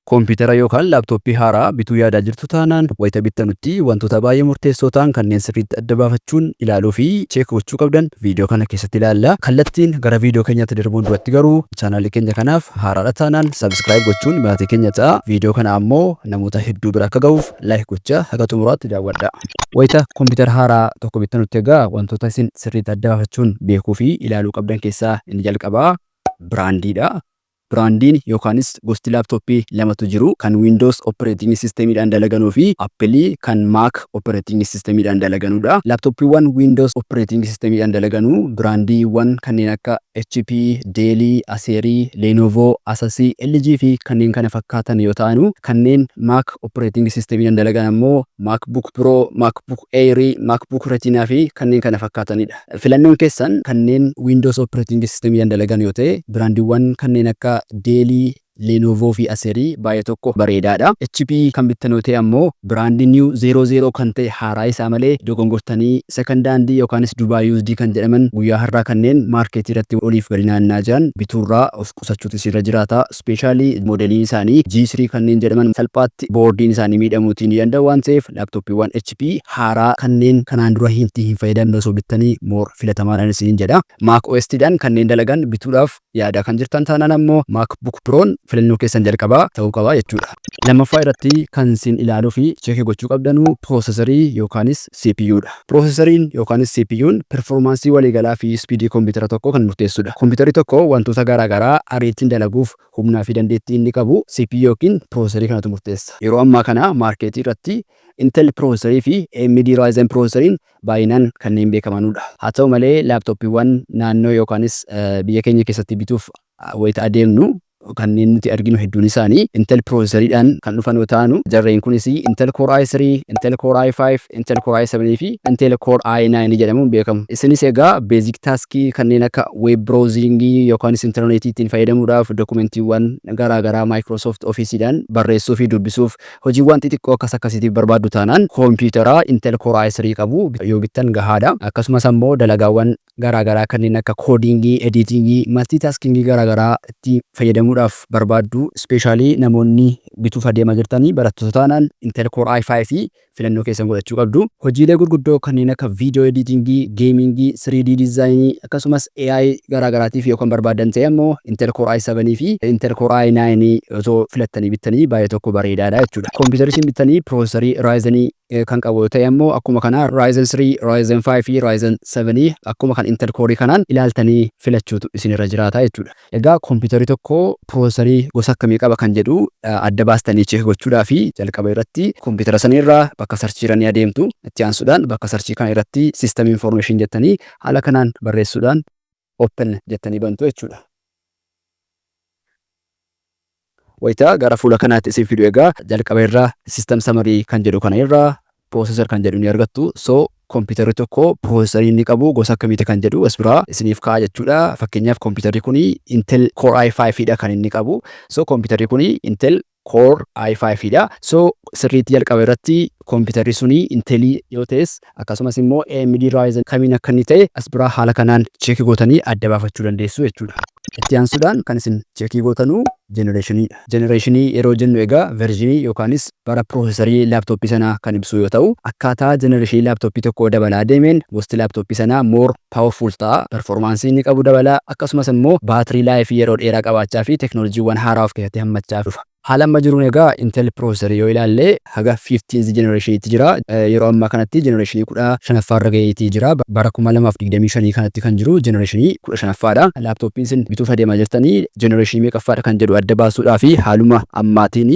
Kompiitara yookaan laaptooppii haaraa bituu yaadaa jirtu taanaan, wayita bittanutti wantoota baay'ee murteessoo ta'an kanneen sirriitti adda baafachuun ilaaluu fi check gochuu qabdan viidiyoo kana keessatti ilaalla. Kallattiin gara viidiyoo keenyaatti darbuun duratti garuu chaanaalii keenya kanaaf haaraadha taanaan subscribe gochuun maatii keenya ta'a. Viidiyoo kana ammoo namoota hedduu bira akka ga'uuf like gochaa haga xumuraatti daawwadha. Wayita kompiitara haaraa tokko bittanutti egaa wantoota isin sirriitti adda baafachuun beekuu fi ilaaluu qabdan keessaa inni jalqabaa biraandiidha. Biraandiin yookaanis gosti laaptooppii lamatu jiru. Kan Windows Operating System'dhaan dalaganuu fi Apple kan Mac Operating System'dhaan dalaganudha. Laaptooppiiwwan Windows Operating System'dhaan dalaganuu biraandiiwwan kanneen akka HP, Dell, Acer, Lenovo, Asus, LG fi kanneen kana fakkaatan yoo ta'anu, kanneen Mac Operating System'dhaan dalagan ammoo MacBook Pro, MacBook Air, MacBook Retina fi kanneen kana fakkaatanidha. Filannoon keessan kanneen Windows Operating System'dhaan dalagan yoo ta'e, biraandiiwwan kanneen akka Dell, Lenovo fi Acer baay'ee tokko bareedaadha. HP kan bittan yoo ta'e ammoo biraandii New 00 kan ta'e haaraa isaa malee dogongortanii second hand yookaanis Dubai used kan jedhaman guyyaa har'aa kanneen maarkeetii irratti oliif gadi naanna'aa jiran bituurraa of qusachuutu isinirra jiraata. Ispeeshaalii moodeliin isaanii G3 kanneen jedhaman salphaatti boordiin isaanii miidhamuutii ni danda'u waan ta'eef, laaptooppiiwwan HP haaraa kanneen kanaan dura hin fayyadamne osoo bittanii more filatamaadhaan isiniin jedha. Mac OS dhaan kanneen dalagan bituudhaaf yaadaa kan jirtan taanaan ammoo MacBook Pro'n filannoo keessan jalqabaa ta'uu qaba jechuudha. Lammaffaa irratti kan isin ilaaluu fi check gochuu qabdanu piroosesarii yookaanis CPU dha. Piroosesariin yookaanis CPU'n performaansii waliigalaa fi ispiidii kompiitara tokkoo kan murteessudha. Kompiitarri tokko wantoota garaagaraa ariitiin dalaguuf humnaa fi dandeettii inni qabu CPU yookiin piroosesarii kanatu murteessa. Yeroo ammaa kana maarkeetii irratti Intel piroosesarii fi AMD Ryzen piroosesariin baay'inaan kanneen beekamanudha. Haa ta'u malee, laaptooppiiwwan naannoo yookaanis biyya keenya keessatti bituuf wayita adeemnu kanneen nuti arginu hedduun isaanii Intel piroosesariidhaan kan dhufan yoo ta'anu, jarreen kunis Intel Core i3, Intel Core i5, Intel Core i7 fi Intel Core i9 jedhamuun beekamu. Isinis egaa basic taskii kanneen akka web browsingii yookaanis intarneetii ittiin fayyadamuudhaaf, dokumentiiwwan garaagaraa Microsoft Office'dhaan barreessuu fi dubbisuuf, hojiiwwan xixiqqoo akkas akkasiitiif barbaaddu taanaan koompiyutara Intel Core i3 qabu yoo bittan gahaadha. Akkasumas ammoo dalagaawwan garaagaraa kanneen akka koodiingii, ediitingii, maltiitaaskingii garaagaraa itti fayyadamuudhaaf barbaaddu, ispeeshaalii namoonni bituuf adeemaa jirtanii barattoota taanaan, Intel Core i5 filannoo keessan godhachuu qabdu. Hojiilee gurguddoo kanneen akka viidiyoo ediitingii, geemingii, 3D diizaayinii akkasumas AI garaagaraatiif yoo kan barbaadan ta'e ammoo Intel Core i7 fi Intel Core i9 osoo filattanii bittanii baay'ee tokko bareedaadha jechuudha. Kompiitarri isin bittanii piroosesarii Ryzen kan qabu yoo ta'e ammoo akkuma kana Ryzen 3, Ryzen 5 fi Ryzen 7 akkuma kan Intel Core kanaan ilaaltanii filachuutu isinirra jiraata jechuudha. Egaa kompiitarri tokko piroosesarii gosa akkamii qaba kan jedhu adda baastanii check gochuudhaa fi jalqaba irratti kompiitara sana irraa bakka sarchii irra ni adeemtu. Itti aansuudhaan bakka sarchii kana irratti system information jettanii haala kanaan barreessuudhaan open jettanii bantu jechuudha. Wayita gara fuula kanaatti isin fidu egaa jalqaba irraa system summary kan jedhu kana irraa processor kan jedhu ni argattu. So kompiitarri tokko piroosesarii inni qabu gosa akkamiiti kan jedhu as biraa isiniif ka'a jechuudha. Fakkeenyaaf, kompiitarri kun Intel Core i5 dha kan inni qabu. So kompiitarri kun Intel Core i5 dha. So sirriitti jalqaba irratti kompiitarri suni Intelii yoo ta'es, akkasumas immoo AMD Ryzen kamiin akka inni ta'e as biraa haala kanaan check gootanii adda baafachuu dandeessu jechuudha. Itti aansuudhaan kan isin check gootanuu jenereeshiniidha. Jenereeshinii yeroo jennu egaa versionii yookaanis bara piroosesarii laaptooppii sanaa kan ibsu yoo ta'u, akkaataa jenereeshinii laaptooppii tokkoo dabalaa deemeen gosti laaptooppii sanaa more powerful ta'a, performaansii inni qabu dabala, akkasumas immoo baatirii laayifii yeroo dheeraa qabaachaa fi teknooloojiiwwan haaraa of keessatti hammachaa dhufa. Haala amma jiruun egaa Intel processor yoo ilaalle haga 15th generationitti jira. Yeroo ammaa kanatti generationii 15ffaa irra gaheetii jira. Bara 2025 kanatti kan jiru generationii 15ffaadha. Laaptooppiin isin bituuf adeemaa jirtanii generationii meeqaffaadha kan jedhu adda baasuudhaa fi haaluma ammaatiin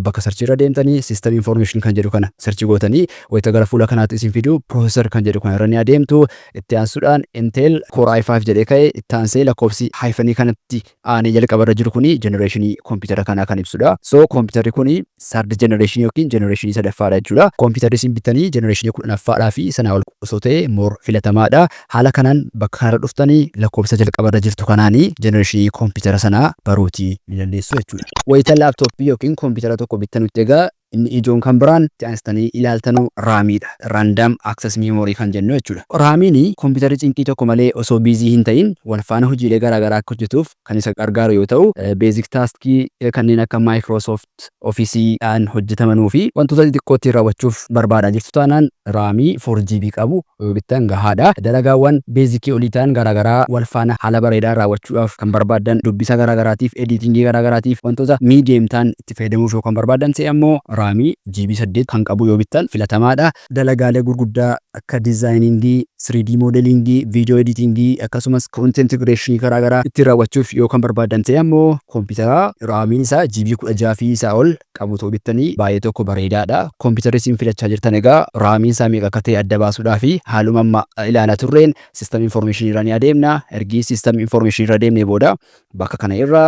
bakka search irra deemtanii system information kan jedhu kana search gootanii, wayita gara fuula kanaatti isin fidu processor kan jedhu kana irra ni adeemtu. Itti aansuudhaan Intel Core i5 jedhee ka'e, itti aansee lakkoofsi hyphenii kanatti aanee jalqaba irra jiru kuni generationii kompiitara kanaa kan ibsudha. So kompiitarri kuni third generation yookiin generationii sadaffaadha jechuudha. Kompiitarri isin bittanii generationii 10ffaadhaa fi sanaa ol osoo ta'e more filatamaadha. Haala kanaan bakka kanarra dhuftanii lakkoofsa jalqaba irra jirtu kanaanii generationii kompiitara sanaa baruutii ni dandeessu jechuudha. Wayita laaptooppii yookiin kompiitara tokko bittanutti egaa Inni ijoon kan biraan itti aansitanii ilaaltanu RAMiidha. Random Access Memory kan jennu jechuudha. RAMiin kompiitarri cinqii tokko malee osoo busy hin ta'in wal faana hojiilee garaagaraa akka hojjetuuf kan isa gargaaru yoo ta'u, basic taskii kanneen akka Microsoft Officeiidhaan hojjetamanuu fi wantoota xixiqqoo ittiin raawwachuuf barbaadaa jirtu taanaan RAMii 4 GB qabu yoo bittan gahaadha. Dalagaawwan basicii olii ta'an garaagaraa wal faana haala bareedaan raawwachuudhaaf kan barbaaddan, dubbisa garaagaraatiif, editingii garaagaraatiif, wantoota medium ta'an itti fayyadamuuf yoo kan barbaaddan ta'e ammoo RAMii GB 8 kan qabu yoo bittan filatamaadha. Dalagaalee gurguddaa akka designingii, 3D modelingii, video editingii akkasumas content creationii garaagaraa ittiin raawwachuuf yoo kan barbaaddan ta'e ammoo kompiitara RAMiin isaa GB 16 fi isaa ol qabu otoo bittanii baay'ee tokko bareedaadha. Kompiitarri isin filachaa jirtan egaa RAMiin isaa meeqa akka ta'e adda baasuudhaa fi haaluma amma ilaalaa turreen system informationii irra ni adeemna. Ergi system informationii irra deemnee booda bakka kana irra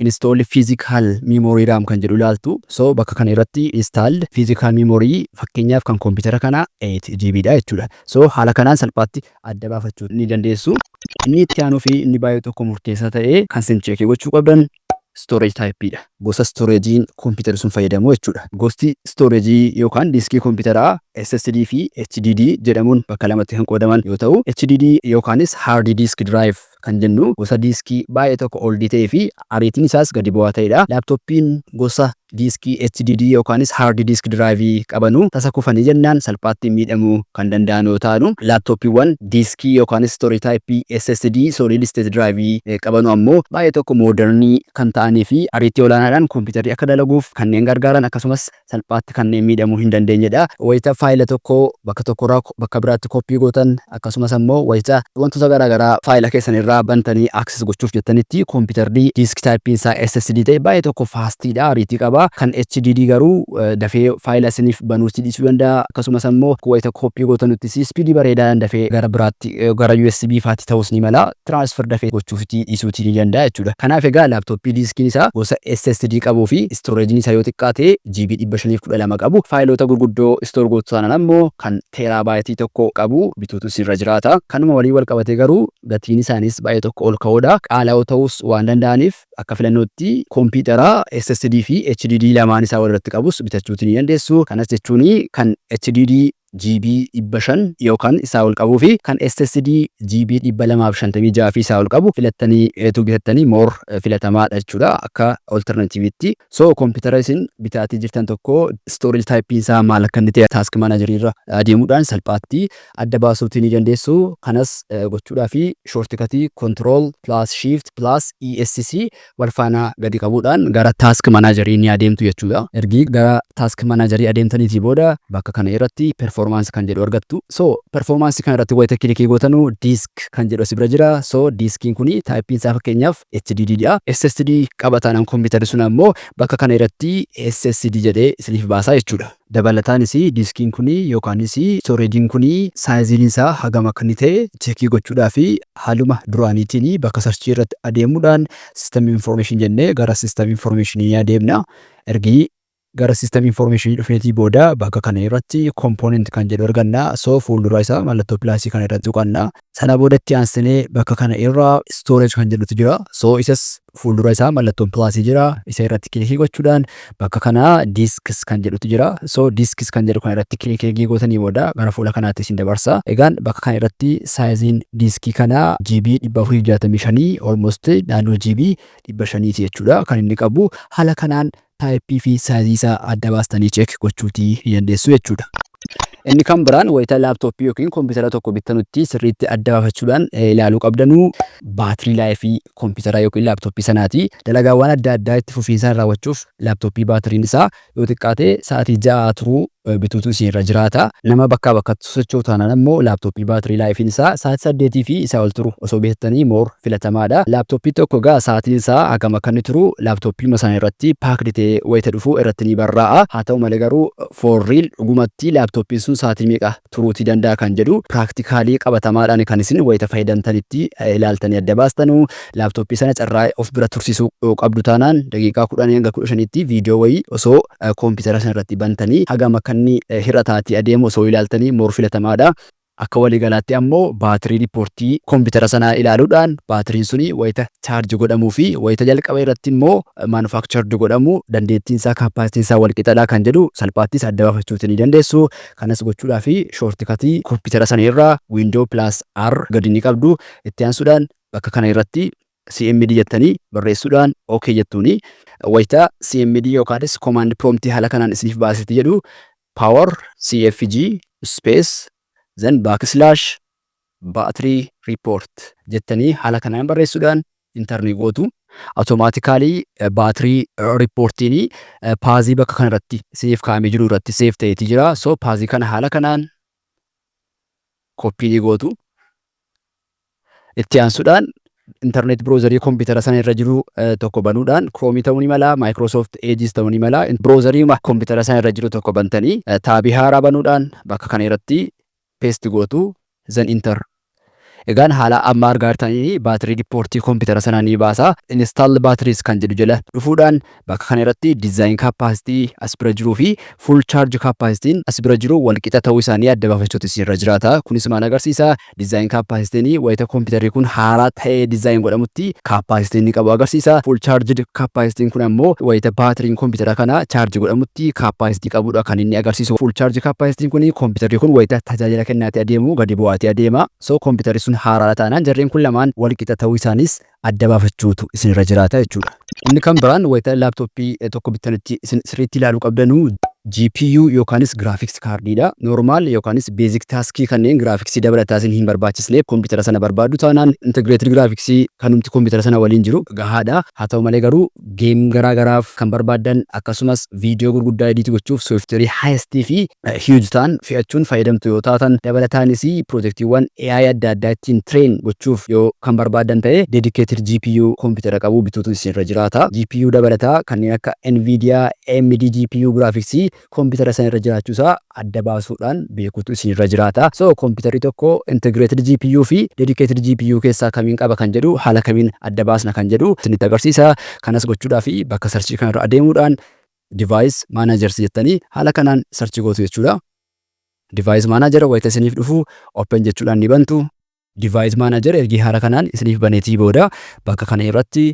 install physical memory RAM kan jedhu ilaaltu. So bakka kana irratti installed physical memory fakkeenyaaf kan kompiitara kana 8 GB dha jechuudha. So haala kanaan salphaatti adda baafachuu ni dandeessu. Inni itti aanuu fi inni baay'ee tokko murteessaa ta'e kan isin checkii gochuu qabdan storage type dha. Gosa storageiin kompiitarri sun fayyadamu jechuudha. Gosti storageii yookaan diskii kompiitaraa SSD fi HDD jedhamuun bakka lamatti kan qoodaman yoo ta'u, HDD yookaanis hard disk drive kan jennu gosa diskii baay'ee tokko oldii ta'ee fi ariitiin isaas gadi bu'aa ta'edha. Laaptooppiin gosa diskii HDD yookaanis hard disk drive qabanu tasa kufanii jennaan salphaatti miidhamuu kan danda'an yoo ta'anu, laaptooppiiwwan diskii yookaanis storage type SSD, solid state drive qabanu ammoo baay'ee tokko modernii kan ta'anii fi ariitii olaanaadhaan kompiitarri akka dalaguuf kanneen gargaaran, akkasumas salphaatti kanneen miidhamuu hin dandeenyedha. Wayita faayila tokko bakka tokkorraa bakka biraatti copy gootan, akkasumas ammoo wayita wantoota garaagaraa faayila keessan irraa bantanii access gochuuf jettanitti, kompiitarri disk typeiin isaa SSD ta'e baay'ee tokko fastiidha, ariitii qaba. Kan HDD garuu dafee faayila isiniif banuutti dhiisuu danda'a. Akkasumas ammoo wayita copy gootanuttis speedii bareedaadhaan dafee gara biraatti, gara USB faatti ta'us ni mala, transfer dafee gochuufitii dhiisuutii ni danda'a jechuudha. Kanaaf egaa laaptooppii diskiin isaa gosa SSD qabuu fi storageiin isaa yoo xiqqaate GB 512 qabu, faayiloota gurguddoo store gootu taanaan ammoo kan terabyteii 1 qabu bituutu sirra jiraata. Kanuma walii wal qabatee garuu gatiin isaanis baay'ee tokko ol ka'uudha. Qaala'oo ta'us waan danda'aniif akka filannootti kompiitara SSD fi HDD lamaan isaa walirratti qabus bitachuuti ni dandeessu. Kanas jechuun kan HDD GB 500 yookaan isaa ol qabuu fi kan SSD GB 256 fi isaa ol qabu filattanii eetu bitattanii more filatamaadha jechuudha akka alternativeitti. So kompiitara isin bitaatii jirtan tokko storage type isaa maal akka inni ta'e task manager irra adeemuudhaan salphaatti adda baasuutii ni dandeessu. Kanas gochuudhaa fi shortcutii control plus shift plus ESC wal faana gadi qabuudhaan gara task managerii ni adeemtu jechuudha. Ergi gara task managerii adeemtaniitii booda bakka kana irratti performance kan jedhu argattu. So performance kan irratti wayita clickii gootanu disk kan jedhu as bira jira. So diskiin kuni typeiin isaa fakkeenyaaf HDD dha. SSD qabataanaan kompiitarri sun ammoo bakka kana irratti SSD jedhee isiniif baasaa jechuudha. Dabalataanis diskiin kuni yookaanis storageiin kuni sizeiin isaa hagam akka inni ta'e checkii gochuudhaa fi haaluma duraaniitiin bakka searchii irratti adeemuudhaan system information jennee gara system informationii adeemna. Ergi gara system informationii dhufneetii booda bakka kana irratti component kan jedhu arganna. So fuuldura isaa mallattoo plusii kana irratti tuqanna. Sana boodatti aansinee bakka kana irra storage kan jedhutu jira. So isas fuuldura isaa mallattoon plusii jira. Isa irratti clickii gochuudhaan bakka kana disks kan jedhutu jira. So disks kan jedhu kana irratti clickii gootanii booda gara fuula kanaatti isin dabarsa. Egaan bakka kana irratti sizeiin diskii kanaa GB 465, almost naannoo GB 500ti jechuudha kan inni qabu. Haala kanaan typeii fi sizeii isaa adda baastanii check gochuutii ni dandeessu jechuudha. Inni kan biraan wayita laaptooppii yookiin kompiitara tokko bittanutti sirriitti adda baafachuudhaan ilaaluu qabdanuu battery lifeii kompiitara yookiin laaptooppii sanaati. Dalagaawwan adda addaa itti fufiinsaan raawwachuuf laaptooppii baateriin isaa yoo xiqqaate sa'aatii 6 turuu bituutu isinirra jiraata. Nama bakkaa bakkatti socho'u taanaan ammoo laaptooppii battery lifeiin isaa sa'aatii 8 fi isaa ol turu osoo bitattanii more filatamaadha. Laaptooppii tokko egaa sa'aatiin isaa hagam akka inni turu laaptooppii sana irratti packed ta'ee wayita dhufu irratti ni barraa'a. Haa ta'u malee garuu for real, dhugumatti laaptooppiin sun sa'aatii meeqa turuutii danda'a kan jedhu practicalii qabatamaadhaan kan isin wayita fayyadamtanitti ilaaltanii adda baastanu. Laaptooppii sana carraa of bira tursiisuu qabdu taanaan daqiiqaa 10 hanga 15tti viidiyoo wayii osoo koompitara sana irratti bantanii hagam akka inni hir'ataatii adeemu osoo ilaaltanii more filatamaadha. Akka waliigalaatti ammoo battery reportii koompitara sanaa ilaaluudhaan baatiriin suni wayita charge godhamuu fi wayita jalqaba irratti immoo manufactured godhamu dandeettiin isaa, capacityn isaa wal qixadha kan jedhu salphaattis adda baafachuuti ni dandeessu. Kanas gochuudhaaf shortcutii koompitara sana irraa Window plus R gadi ni qabdu. Itti aansuudhaan bakka kana irratti CMD jettanii barreessuudhaan OK jettuuni. Wayita CMD yookaanis command prompt haala kanaan isiniif baasiti jedhu, power CFG space then backslash battery report jettanii haala kanaan barreessuudhaan enter ni gootu. Automatically battery reportiin pathii bakka kanarratti isiniif kaa'amee jiru irratti save ta'eeti jira. So pathii kana haala kanaan copy ni gootu. Itti aansuudhaan internet browserii koompitara sana irra jiru tokko banuudhaan, Chromeii ta'uu ni mala, Microsoft Edgeis ta'uu ni mala. Browserii koompitara sana irra jiru tokko bantanii tabii haaraa banuudhaan bakka kana irratti paste gootu, then enter. Egaan haala amma argaa jirtanii battery reportii koompitara sanaa ni baasa. Install batteries kan jedhu jala dhufuudhaan bakka kana irratti design capacity as bira jiruu fi full charge capacityn as bira jiru wal qixa ta'uu isaanii adda baafachuutu isinirra jiraata. Kunis maal agarsiisa? Design capacityn wayita koompitarri kun haaraa ta'ee design godhamutti capacity inni qabu agarsiisa. Full charge capacityn kun ammoo wayita baatiriin koompitara kana charge godhamutti capacity qabudha kan inni agarsiisu. Full charge capacityn kun koompitarri kun wayita tajaajila kennaatii adeemu gadi bu'aatii adeema. So koompitarri sun haaraa taanaan jarreen kun lamaan wal qixa ta'uu isaanis adda baafachuutu isinirra jiraata jechuudha. Inni kan biraan wayita laaptooppii tokko bittanitti isin sirriitti ilaaluu qabdanuu GPU yookaanis graphics cardiidha. Normal yookaanis basic taskii kanneen graphicsii dabalataa isin hin barbaachisneef koompitara sana barbaaddu taanaan integrated graphicsii kanumti koompitara sana waliin jiru gahaadha. Haa ta'u malee garuu game garaa garaaf kan barbaaddan, akkasumas viidiyoo gurguddaa edit gochuuf sooftiweerii highestii fi huge ta'an fe'achuun fayyadamtu yoo taatan, dabalataanis piroojeektiiwwan AI adda addaa ittiin train gochuuf yoo kan barbaaddan ta'e, dedicated GPU koompitara qabu bituutu isinirra jiraata. GPU dabalataa kanneen akka Nvidia, AMD GPU graphicsii koompitara sana irra jiraachuusaa adda baasuudhaan beekuutu isinirra jiraata. So koompitarri tokko integrated GPU fi dedicated GPU keessaa kamiin qaba kan jedhu haala kamiin adda baasna kan jedhu isinitti agarsiisa. Kanas gochuudhaaf bakka searchii kanarra adeemuudhaan device managers jettanii haala kanaan search gootu jechuudha. Device manager wayita isiniif dhufu open jechuudhaan ni bantu. Device manager ergi haala kanaan isiniif baneetii booda bakka kana irratti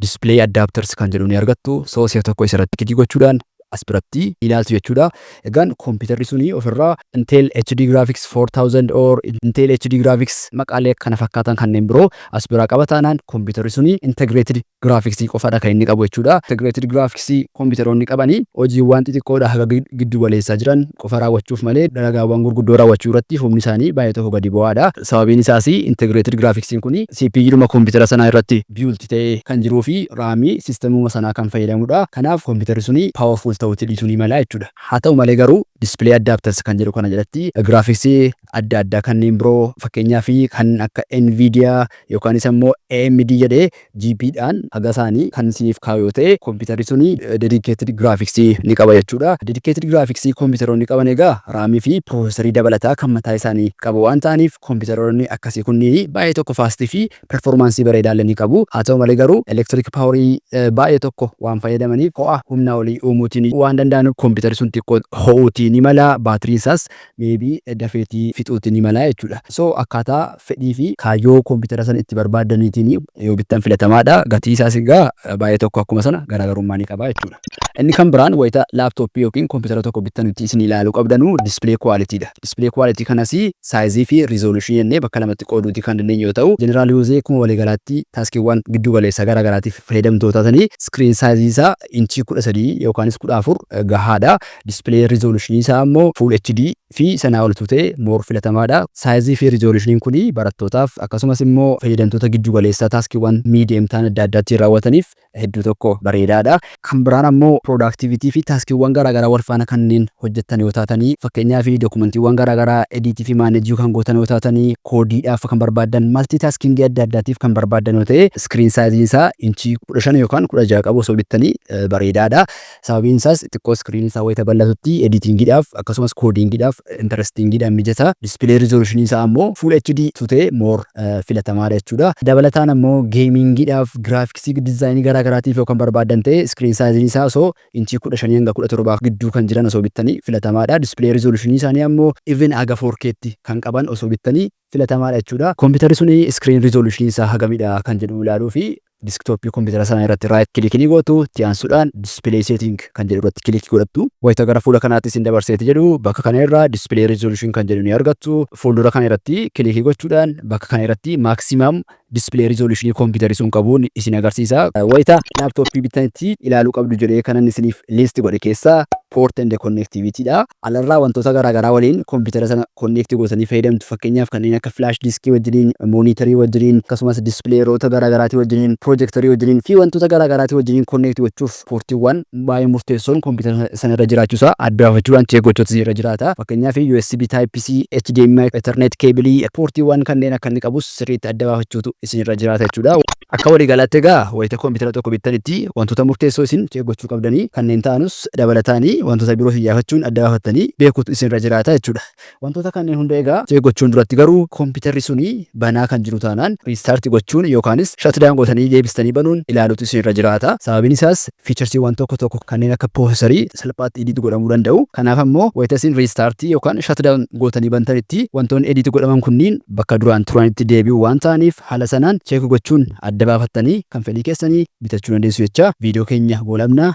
display adapters kan jedhu ni argattu. So si'a tokko isirratti click gochuudhaan as biratti ilaaltu jechuudha. Egaan koompiitarri suni ofirraa Intel HD Graphics 4000 or Intel HD Graphics maqaalee kana fakkaatan kanneen biroo as biraa qaba taanaan koompiitarri suni integrated graphics qofadha kan inni qabu jechuudha. Integrated graphics koompiitaroonni qabanii hojiiwwan xixiqqoodha haga giddu galeessaa jiran qofa raawwachuuf malee dalagaawwan gurguddoo raawwachuu irratti humni isaanii baay'ee tokko gadi bu'aadha. Sababiin isaas integrated graphics kun CPU dhuma koompitara sanaa irratti built ta'ee kan jiruu fi RAMii systemuma sanaa kan fayyadamudha. Kanaaf koompiitarri suni powerful ta'uutii dhiisuu ni mala jechuudha. Haa ta'u malee garuu display adapters kan jedhu kana jalatti graphicsii adda addaa kanneen biroo, fakkeenyaaf kan akka Nvidia yookaanis immoo AMD jedhee GP dhaan haga isaanii kan isiniif kaa'u yoo ta'e, koompiitarri suni dedicated graphics ni qaba jechuudha. Dedicated graphics koompiitaroonni qaban egaa RAMii fi processorii dabalataa kan mataa isaanii qabu waan ta'aniif koompiitaroonni akkasii kunniin baay'ee tokko fastii fi performanceii bareedaa illee ni qabu. Haa ta'u malee garuu electric powerii baay'ee tokko waan fayyadamaniif ho'a humna olii uumuutiin waan danda'aniif koompiitarri sun xiqqoo ho'uutii ni mala, baatiriin isaas maybe dafeetii fixuutii ni mala jechuudha. So akkaataa fedhii fi kaayyoo koompitara sana itti barbaaddaniitiin yoo bittan filatamaadha. Gatii isaas egaa baay'ee tokko akkuma sana garaagarummaa ni qaba jechuudha. Inni kan biraan wayita laaptooppii yookiin koompitara tokko bittanutti isin ilaaluu qabdanu display qualitydha. Display quality kanas sizeii fi resolutionii jennee bakka lamatti qooduutii kan dandeenyu yoo ta'u, general useii akkuma waliigalaatti taskiiwwan giddu galeessaa garaagaraatiif fayyadamtoota ta'anii screen sizeii isaa inchii 13 yookaanis 14 gahaadha. Display resolutionii isaa immoo full HD fi sanaa oltu ta'e more filatamaadha. Sizeii fi resolutioniin kun barattootaaf akkasumas immoo fayyadamtoota giddu galeessaa taskiiwwan medium ta'an adda addaatti raawwataniif hedduu tokko bareedaadha. Kan biraan ammoo productivity fi taskiiwwan garaagaraa wal faana kanneen hojjettan yoo taatanii, fakkeenyaaf documentiiwwan garaagaraa editii fi manageii kan gootan yoo taatanii, codeiidhaaf kan barbaaddan, multitaskingii adda addaatiif kan barbaaddan yoo ta'e, screen sizeiin isaa inchii 15 yookaan 16 qabu osoo bittanii bareedaadha. Sababiin isaas xiqqoo screen isaa wayita bal'atutti editingiin Editingiidhaaf akkasumas codingiidhaaf interestingiidhaan mijata. Display resolution isaa ammoo Full HD ta'e more filatamaadha jechuudha. Dabalataan ammoo gamingiidhaaf, graphicsii, designii garaa garaatiif yoo kan barbaadan ta'e, screen sizeiin isaa osoo inchii 15 hanga 17 gidduu kan jiran osoo bittanii filatamaadha. Display resolution isaanii ammoo even haga 4K'tti kan qaban osoo bittanii filatamaadha jechuudha. Kompiitarri suni screen resolution isaa hagamidha kan jedhu ilaaluu fi desktopii kompiitara sanaa irratti right click ni gootu. Itti aansuudhaan display setting kan jedhu irratti click godhattu. Wayita gara fuula kanaatti isin dabarseeti jedhu, bakka kana irraa display resolution kan jedhu ni argattu. Fuuldura kana irratti click gochuudhaan bakka kana irratti maximum display resolution kompiitarri sun qabuun isin agarsiisa. Wayita laaptooppii bittanitti ilaaluu qabdu jedhee kanan isiniif list godhe keessaa port and connectivity dha. Alarraa wantoota garaagaraa waliin kompiitara sana connect gootanii fayyadamtu. Fakkeenyaaf, kanneen akka flash diskii wajjiniin, monitorii wajjiniin, akkasumas displayeroota garaagaraatii wajjiniin, projectorii wajjiniin fi wantoota garaagaraatii wajjiniin connect gochuuf poortiiwwan baay'ee murteessoon kompiitara sana irra jiraachuusaa adda baafachuudhaan check gochuutu irra jiraata. Fakkeenyaaf, USB Type C, HDMI, Ethernet cable, poortiiwwan kanneen akka inni qabus sirriitti adda baafachuutu isin irra jiraata jechuudha. Akka waliigalaatti egaa, wayita kompiitara tokko bittanitti wantoota murteessoo isin check gochuu qabdanii kanneen ta'anus dabalataanii wantoota biroo iyyaafachuun adda baafattanii beekuutu isin irra jiraata jechuudha. Wantoota kanneen hunda egaa check gochuun duratti garuu, kompiitarri suni banaa kan jiru taanaan restart gochuun yookaanis shutdown gootanii deebistanii banuun ilaaluutu isin irra jiraata. Sababiin isaas, featuresiiwwan tokko tokko kanneen akka processorii salphaatti edit godhamuu danda'u. Kanaaf ammoo wayita isin restart yookaan shutdown gootanii bantanitti wantoonni edit godhaman kunniin bakka duraan turanitti deebi'u waan ta'aniif, haala sanaan check gochuun adda baafattanii kan fedhii keessanii bitachuu dandeessu jecha viidiyoo keenya goolabna.